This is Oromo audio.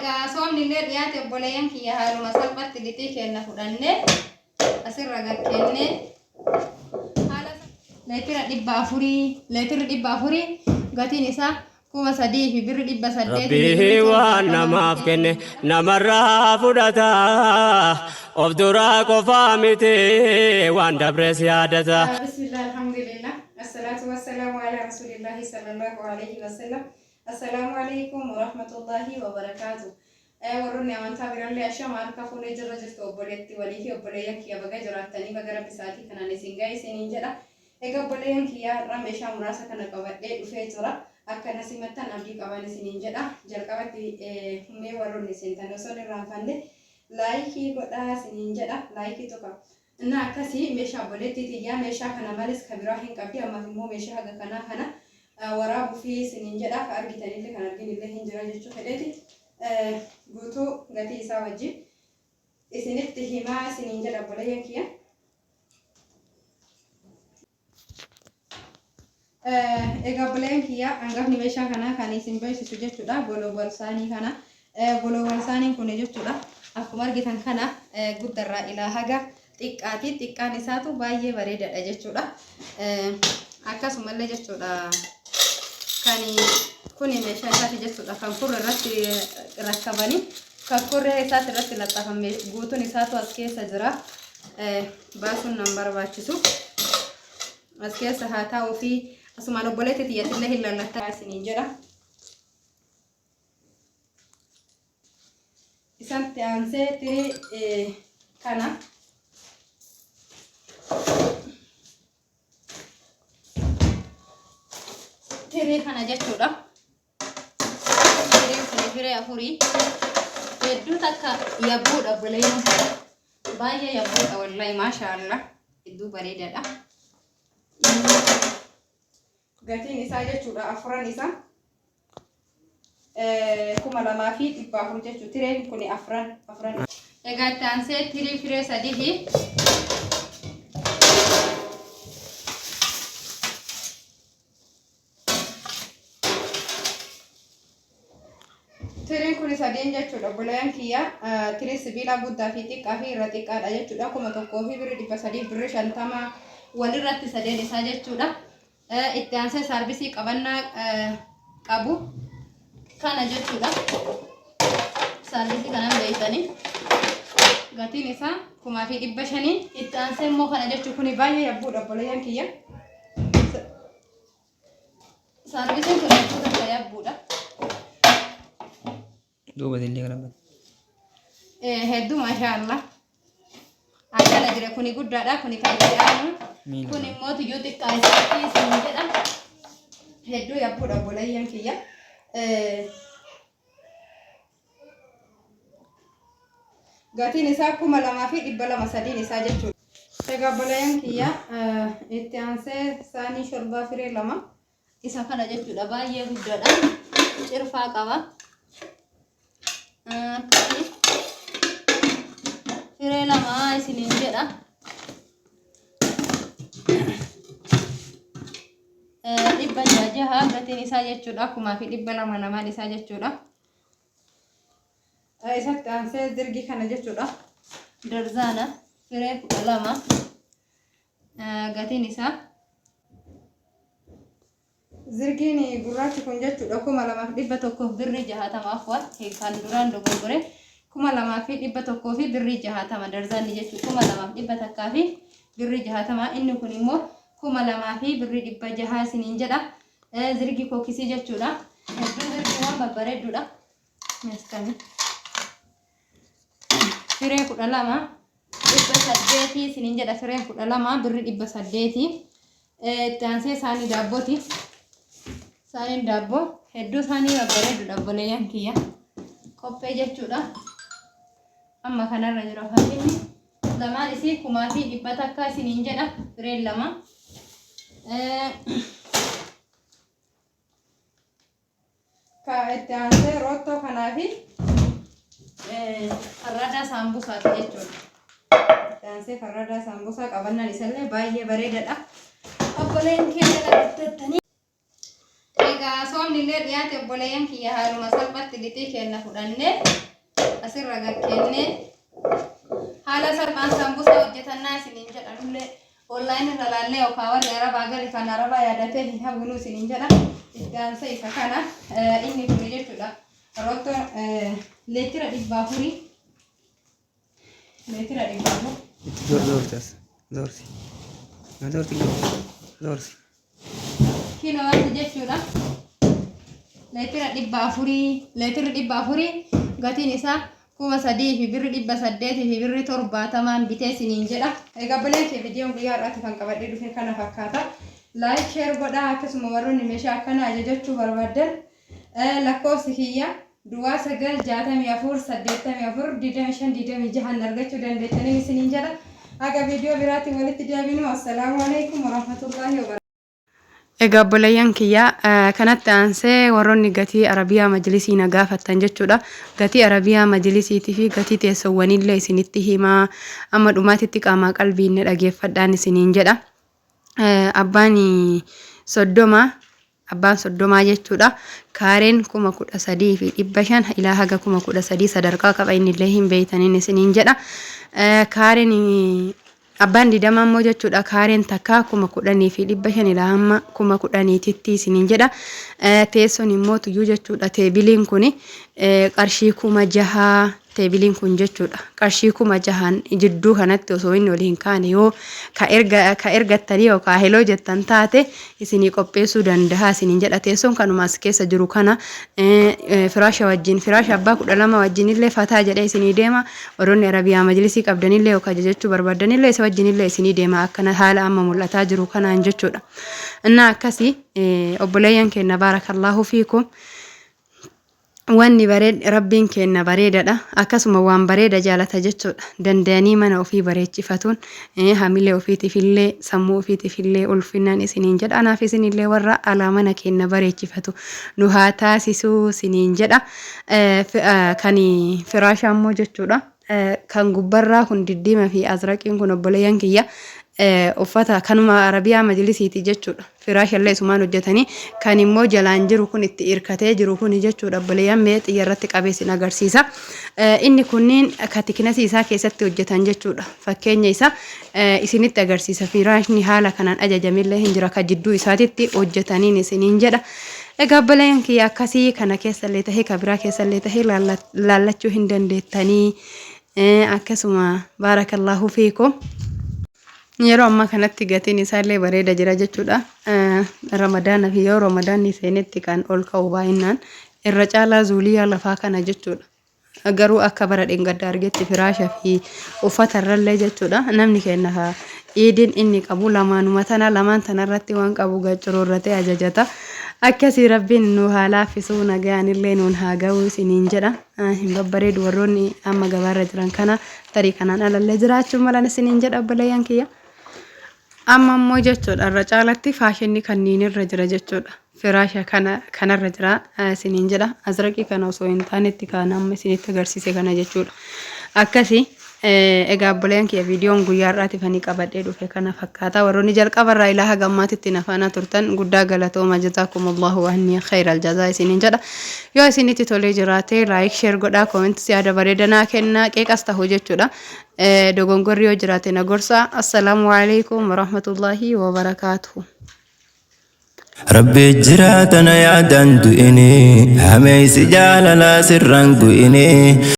Egaa soomni illee dhiyaate obboleeyyan kiyya haaluma salphatti lixii keenna fudhannee asirra gad kennee haala leetira 400 leetirri 400 gatiin isaa 3000 fi birri 800 fi Rabbii birri waan 70 namaaf kenne namarraa fudhata. Of duraa qofaa miti waan dabres yaadata. Bismillah, alhamdulillah, assalatu wassalamu ala rasulillahi sallallahu alayhi wasallam. Assalaamu alaikum warahmatullahi wabarakaatu. Warroonni amantaa birallee ashama harka fuunee jirra jirtu obboleetti walii fi obboleeyyan kiyya baga jiraattanii baga rabbi sa'aatii kanaan isin ga'e isiniin jedha. Egaa obboleeyyan kiyya har'a meeshaa muraasa kana qabadhee dhufee jira. Akka na simattan abdii qabaan isiniin jedha. Jalqabatti mee warroonni seentan osoo hin irraanfanne like godhaa isiniin jedha. Like tuqa. Innaa akkasii meeshaa obboleettii tiyyaa meeshaa kana malees ka biraa hin qabdi ammaaf immoo meeshaa haga kanaa kana waraabuufi isiniin jedha ka argitanillee kan arginillee hin jira jechuu fedheeti guutuu gatii isaa wajjin isinitti himaa isiniin jedha obboleeyyan kiyya. Egaa obboleeyyan kiyya hangafni meeshaa kanaa kan isin beeksisu jechuudha golowwan saanii kana. Golowwan saaniin kun jechuudha akkuma argitan kana guddarraa ilaa haga xiqqaati. Xiqqaan isaatu baay'ee bareedaadha jechuudha. Akkasumallee jechuudha kan kuni meeshaa isaati jechuudha kan kurra irratti rakkabanii kan kurree isaati irratti laxxafame guutuun isaatu as keessa jira. Baasuun nan barbaachisu. As keessa haa taa'uu fi asumaan obboleetti tiyyatillee hin laallattaa isiniin jedha. Isatti aansee tirii kana. Tirii kana jechuudha. Fireen kun firee afurii. Hedduu takka yabbuudha obboleeyyan. Baay'ee yabbuudha wallahi maasha Allah. Hedduu bareedaadha. Gatiin isaa jechuudha afuran isaa 2400 jechuudha. Tireen kun afran afran. Egaa itti aansee tirii firee sadihi. Tiriin kun sadeen jechuudha obboleeyyan kiyya tirii sibiilaa guddaa fi xiqqaa fi irra xiqqaadha jechuudha 1000 fi birri 300 birri 50 walirratti sadeen isaa jechuudha. Itti aansee saarbisii qabannaa qabu kana jechuudha. Saarbisii kanan beektanii gatiin isaa 1500. Itti aansee immoo kana jechuun kuni baay'ee yabbuudha obboleeyyan kiyya. Saarvisiin kun hedduu takka yabbuudha. Duuba illee kana bada. Hedduu maashaa Allah. Akkana jira kuni guddaadha kuni kan itti aanu. Miila. Kun immoo tuyyuu xiqqaa isaatti isin jedha. Hedduu yabbuudha obboleeyyan kiyya. Gatiin isaa 2200 sadiin isaa jechuudha. Egaa obboleeyyan kiyya itti aansee saanii shorbaa firee lama isa kana jechuudha baay'ee guddaadha. Cirfaa qaba. Akkasii firee lama isiniin jedha. 600 gatiin isaa jechuudha 1200 lamaan isaa jechuudha. Isatti aansee dirgii kana jechuudha. Darzaana firee 12 gatiin isaa. Zirgiin gurraachi kun jechuudha 2100 birrii 60 afwan kan duraan dogongore 2100 fi birrii 60 darzaanni jechuudha 2100 fi birrii 60 inni kun immoo 2000 fi birrii 600 isiniin jedha. Zirgii kookisii jechuudha. Hedduu zirgiiwwan babbareedduudha. Maskami. Firee 12 800 isiniin jedha fireen 12 birri 800. Itti aansee saanii daabbooti. Saaniin daabboo hedduu saanii babbareedduudha obboleeyyan kiyya. Qophee jechuudha. Amma kanarra jira fakkeenyi. Lamaan isii 1100 isiniin jedha fireen lama. Ka itti aansee roottoo kanaa fi farradaa saambusaati jechuudha. Itti aansee farradaa saambusaa qabannaan isallee baay'ee bareedaadha. Obboleen keenya guddattanii. Egaa soomni illee dhiyaate, obboleeyyan kiyya, haaluma salphatti lixii kenna fudhannee asirra gakkennee haala salphaan sambusa hojjetannaa isiniin jedha. Nullee online irra laallee yookaan warri arabaa gali kan arabaa yaadatee hin hawwinuu isiniin jedha. Itti aansee isa kana, inni kun jechuudha. Roottoo leetira 400, leetira 400. Itti zoorsi as. Zoorsi. Na zoorsi, zoorsi. Kinoo wanti jechuudha. Leetira 400, leetirri 400 gatiin isaa 3870 birrii bitee isiniin jedha. Egaa obboleen kee, viidiyoon guyyaa har'aatti kan qabadhee dhufe kana fakkaata. Like, share godhaa. Akkasuma warroonni meeshaa akkana ajajachuu barbaadan, lakkoofsi kiyya 09 64 84 25 26 argachuu dandeettanii isiniin jedha. Haga viidiyoo biraatiin walitti deebinu, assalaamu alaikum warahmatullaahi wabarakatuh. Egaa obboleeyyan kiyya, kanatti aansee warroonni gatii Arabiyaa majlisii na gaafattan jechuudha. Gatii Arabiyaa majlisiitii fi gatii teessoowwanillee isinitti himaa, amma dhumaatitti qaamaa qalbiin na dhageeffadhaan isiniin jedha. Abbaan 30, abbaan 30 jechuudha. Kaareen 13,500 ilaa haga 13,000 sadarkaa qaba, innillee hin beeytaniin isiniin jedha. Kaareen abbaan 20 immoo jechuudha, kaareen takka 10,500 ilaa hamma 10,000titti isiniin jedha. Teessoon immoo tuyyuu jechuudha, teebiliin kun qarshii 6,000, teebiliin kun jechuudha. Qarshii 6,000n jidduu kanatti osoo inni ol hin kaane yoo ka erga ka ergattanii yookaan heloo jettan taate isinii qopheessuu danda'a isiniin jedha. Teessoon kanuma as keessa jiru kana firaasha wajjin, firaasha abbaa 12 wajjin illee fataa jedhee isinii deema. Warroonni Arabiyaa majlisii qabdanillee yookaan ajajachuu barbaadanillee isa wajjin illee isinii deema, akkana haala amma mul'ataa jiru kanaan jechuudha. Innaa akkasii obboleeyyan keenya, baarakallaahu fiikum. Wanni bareed rabbiin kenna bareedadha, akkasuma waan bareeda jaalata jechuudha. Danda'anii mana ofii bareechifatuun hamilee ofiitiif illee sammuu ofiitiif illee ulfinaan isiniin jedha. Anaaf isinillee warra alaa mana kenna bareechifatu nu haa taasisuu isiniin jedha. Kan firaashaa immoo jechuudha, kan gubbarraa kun diddiima fi azraqiin kun, obboleeyyan kiyya, uffata kanuma Arabiyaa majlisiiti jechuudha. Firaashallee isumaan hojjetanii. Kan immoo jalaan jiru kun, itti hirkatee jiru kun jechuudha, obboleeyyan, mee xiyya irratti qabee isin agarsiisa. Inni kunniin ka thicknessii isaa keessatti hojjetan jechuudha. Fakkeenya isa isinitti agarsiisa. Firaashni haala kanaan ajajamillee hin jira, ka jidduu isaatitti hojjetaniin isiniin jedha. Egaa obboleeyyan kiyya, akkasii kana keessallee tahee ka biraa keessallee tahee laallachuu hin dandeettanii. Akkasuma baarakallaahu fiikum. Yeroo ammaa kanatti gatiin isaallee bareeda jira jechuudha. Ramadaana fi yoo Ramadaanni seenetti kan ol ka'u baay'inaan irra caalaa zuuliyaa lafaa kana jechuudha. Garuu akka bara dheengadda argetti firaasha fi uffata irrallee jechuudha. Namni keenya iidiin inni qabu lamaanuma tana, lamaan tanarratti waan qabu gaccuruurratee ajajata. Akkasii rabbiin nu haa laaffisuu, nagayaanillee nuun haa ga'u isiniin jedha. Hin babbareedu warroonni amma gabaarra jiran kana, tarii kanaan alallee jiraachuu malan isiniin jedha, obboleeyyan kiyya. Amma immoo jechuudha, irra caalatti faashinni kanniin irra jira jechuudha. Firaasha kana kanarra jira isiniin jedha. Azraqii kana osoo hin taanetti kan amma isinitti agarsiise kana jechuudha. Akkasii egaa obboleeyyan kiyya, viidiyoon guyyaa har'aatiif ani qabadhee dhufe kana fakkaata. Warroonni jalqabarraa ilaa haga ammaatitti na faana turtan guddaa galatooma, jazaakumullahu anni khayral jazaa isiniin jedha. Yoo isinitti tolee jiraate like, share godhaa, comments yaada bareeda naa kennaa, qeeqas ta'u jechuudha. Dogongorri yoo jiraate na gorsa. Assalaamu alaikum warahmatullaahi wabarakaatuhu. Rabbi jiraatana yaadaan du'ini, hameessi jaalalaa sirraan gu'ini.